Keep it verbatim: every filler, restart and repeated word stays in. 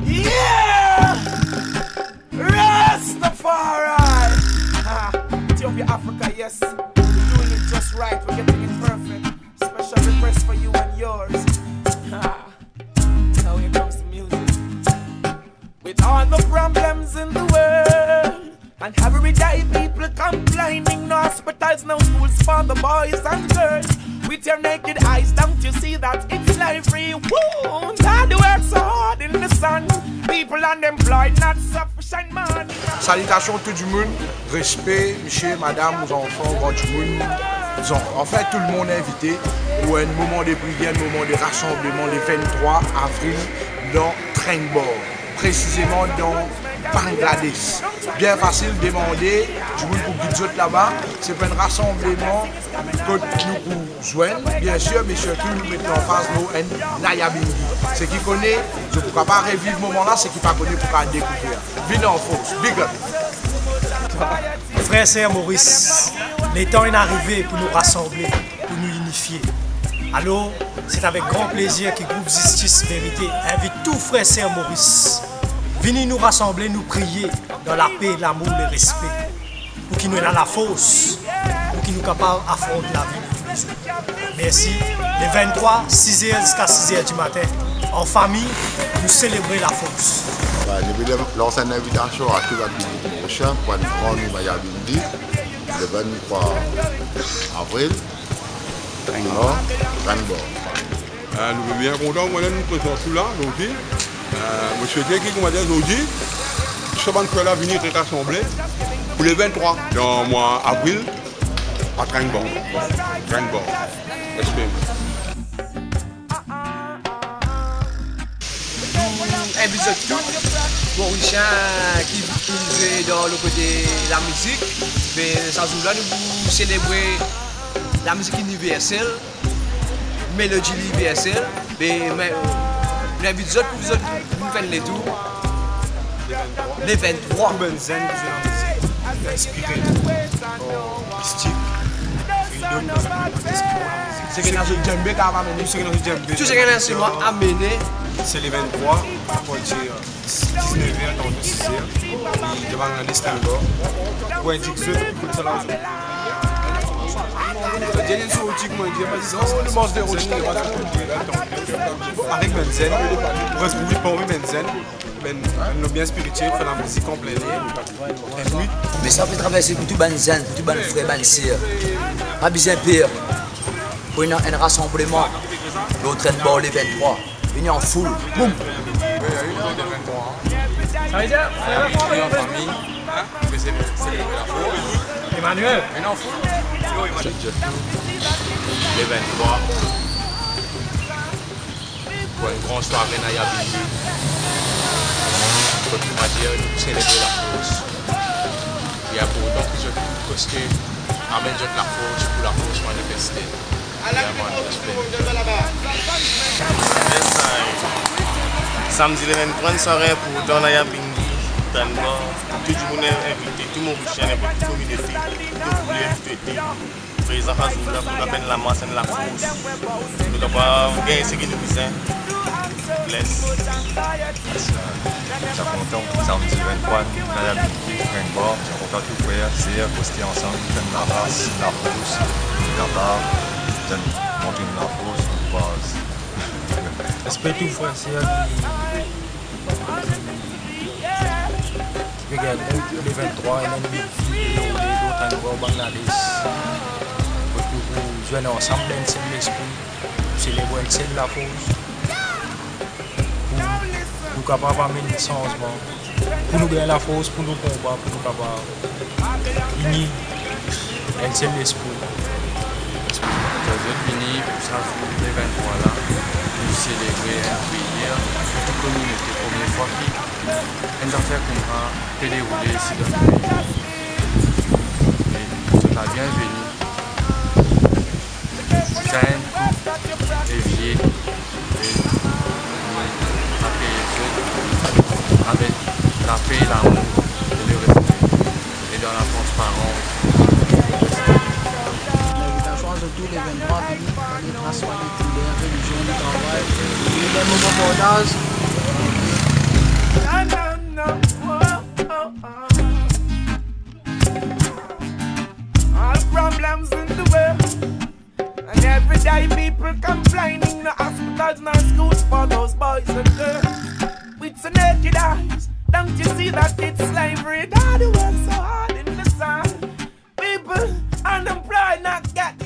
Yeah! Rastafari! Ah, Ethiopia, Africa, yes. We're doing it just right. We're getting it perfect. Special request for you and yours. Ah, now here comes the music. With all the problems in the world, and everyday people complaining, no hospitals, no schools for the boys and girls. With your naked eyes, don't you see that it's slavery? Woo! Hard work so hard in the sun. People unemployed, not sufficient money. Salitasion tou dimoun, respe, misie, madam, zanfan, gran dimoun, zan-, anfin, tou lemonn invite pou enn moman de priyer, enn moman de rasanbleman le venntrwa avril dan Train Bor, presizeman dan Bangladesh. Bien fasil, demande dimoun pou gid zot laba. Se pou enn rasanbleman kot nou pou zwenn, bien sir, me sirtou nou met anfas nou enn Nyabinghi. Seki kone, zot pou kapav reviv moman la, seki pa kone pou kapav dekouver. Vinn an fors, big up. Frer, ser Moris, letan inn arive pou nou rasanble, pou nou inifie. Alor, se avek gran plezir ki group Zistis Verite invit tou frer, ser Moris vini nou rasanble, nou priye dan lape, lamour, lerespe, pou ki nou ena lafors, pou ki nou kapav afront lavi de toulezour. Mersi. Le venntrwa, siz er ziska siz er dimatin, an fami, nou selebre lafors. Wi, nou pe lans enn invitasion a tou bann piblik morisien pou enn gran nou Nyabinghi, le venntrwa avril, Train Bor. Train Bor. Eh, nou bien kontan, mwa, nou prezans ou la, zordi. Eh, mo swete ki, koumadir, zordi, tou sa bann frer la vini, res rasanble pou le venntrwa dan mwa avril, a Train Bor. Train Bor. Respe. Nou invit zot tou, Morisien ki, ki viv dan lekote lamizik, be sa zour la nou pou selebre lamizik iniversel, melodi iniversel, be, me, nou invit zot pou zot vinn fer enn letour. Le venntrwa. Tou bann zenn ki zwe lamizik, inspire, mistik, freedom, dan sa ki zot inspire lamizik. Seki ena zot djembe kapav amene. Tou seki ena zot djembe. Tou seki ena instriman amene. Se le venntrwa, apartir diznef er, tanto siz er. Li devan Bangladesh, Train Bor. Pou indik zot ki kot sa la zot. Sa dir enn sorti, koumadir, pa dir, oh, nou manz de roti. Avek bann zenn, ou res pou li, pa anvi bann zenn. Bann, nou bien spiritiel, fer lamizik an plin er. Enn nwit. Mesaz pe traverse pou tou bann zenn, pou tou bann frer, bann ser. Pa bizin per. Pou ena enn rasanbleman lor Train Bor le venntrwa. Vini an foul. Boum. Sa vedir, vini an fami. Emmanuel. Vini an foul. Le venntrwa. Pou enn gran sware Nyabinghi. Kot, koumadir, nou selebre lafors. Li inportan ki zot koste amenn zot lafors pou lafors manifeste. Li inportan, respe. Yes, I. Samdi le venntrwa, enn sware inportan Nyabinghi, Train Bor, tou dimoun invite, tou Morisien, ninport ki kominote, tou kouleur, tou ete. Prezan sa zour la pou nou kapav enn lamas, enn lafors, pou nou kapav gagn seki nou bizin. Bless. Sa kontan, samdi venntrwa, nou al Train Bor, sa kontan tou frer, ser, koste ansam, enn lamas, enn lafors, pou nou kapav, enn, mont enn lafors, nou baz. Respe tou frer, ser, ki Ki pe gagn le venntrwa, ena enn miti de lor, lor Train Bor Bangladesh. Kot nou pou zwenn ansam dan enn sel lespri, pou selebre enn sel lafors, pou nou kapav amenn sanzman, pou nou gagn lafors pou nou konba, pou nou kapav ini enn sel lespri. Zot vini pou sa zour le venntrwa la, pou selebre enn priyer pou tou kominote. Premie fwa ki enn zafer koumsa pe deroule isi dan nou pei. E zot la bienveni. Zenn, kou, e vie. E nou akeyir zot avek lape, lamour e lerespe, e dan latransparans. Linvitasion a zot tou le venntrwa, vini, ale, Swa de koulè, relizion, de travay. Li dan nou reportaz. No, no, no. Oh, oh, oh. All problems in the world. And every day people complaining, no hospitals, no schools for those boys and girls. With your naked eyes, don't you see that it's slavery? Daddy work so hard in the sun. People unemployed, not get